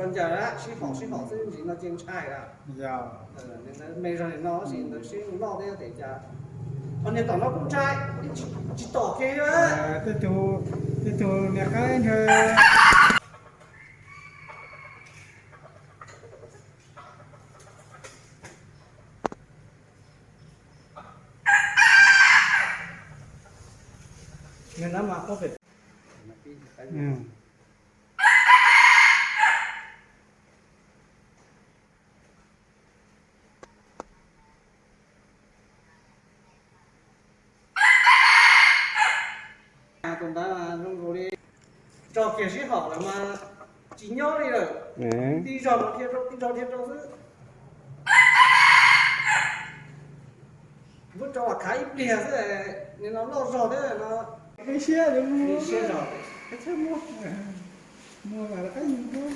Cas sib haum sib haum xwb, ntsis no ces ntshai lawm. Yog me zog li no sis ntawd sib noj thiab tes cas, ho niag tom no kuj ntshai, tsis tom kiag. Tej tug, tej tug niag qaib ntshe Tus ntawd zoo nkaus li tso kiag sib haum lawm mas tsis nyob li lawm. Tib zaug no dhia rau, tib zaug dhia rau xwb. Muab tso los khav ib pliag xwb, nim no loj zog thiab no. Siab, siab zog. Muag mas qaib yus,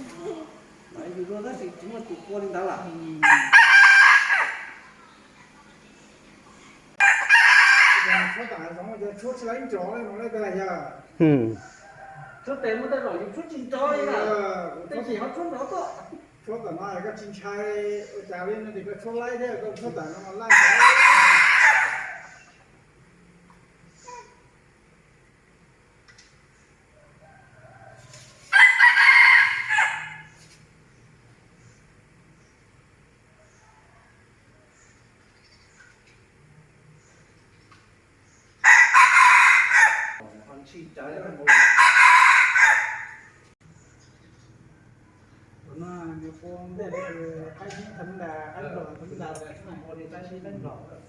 yus tab sis tsis muaj tus qua li ntawd lawm. Tshuab tam zoov ces tshuab tsis laib nrov li no lawm yog. Tshuab tes muaj tej zaum yus tshuab tsis nrov li na, tab sis ho tshuab nrov tuaj. Tshuab tam no koj tsis ntshai ua cas li no ces koj tshuab laib thiab, koj tshuab tam no laij. Tus no nws hu ntej li tus qaib xib theev ntas, qaib nploos theev ntas, tus no hu li qaib xib theev ntas.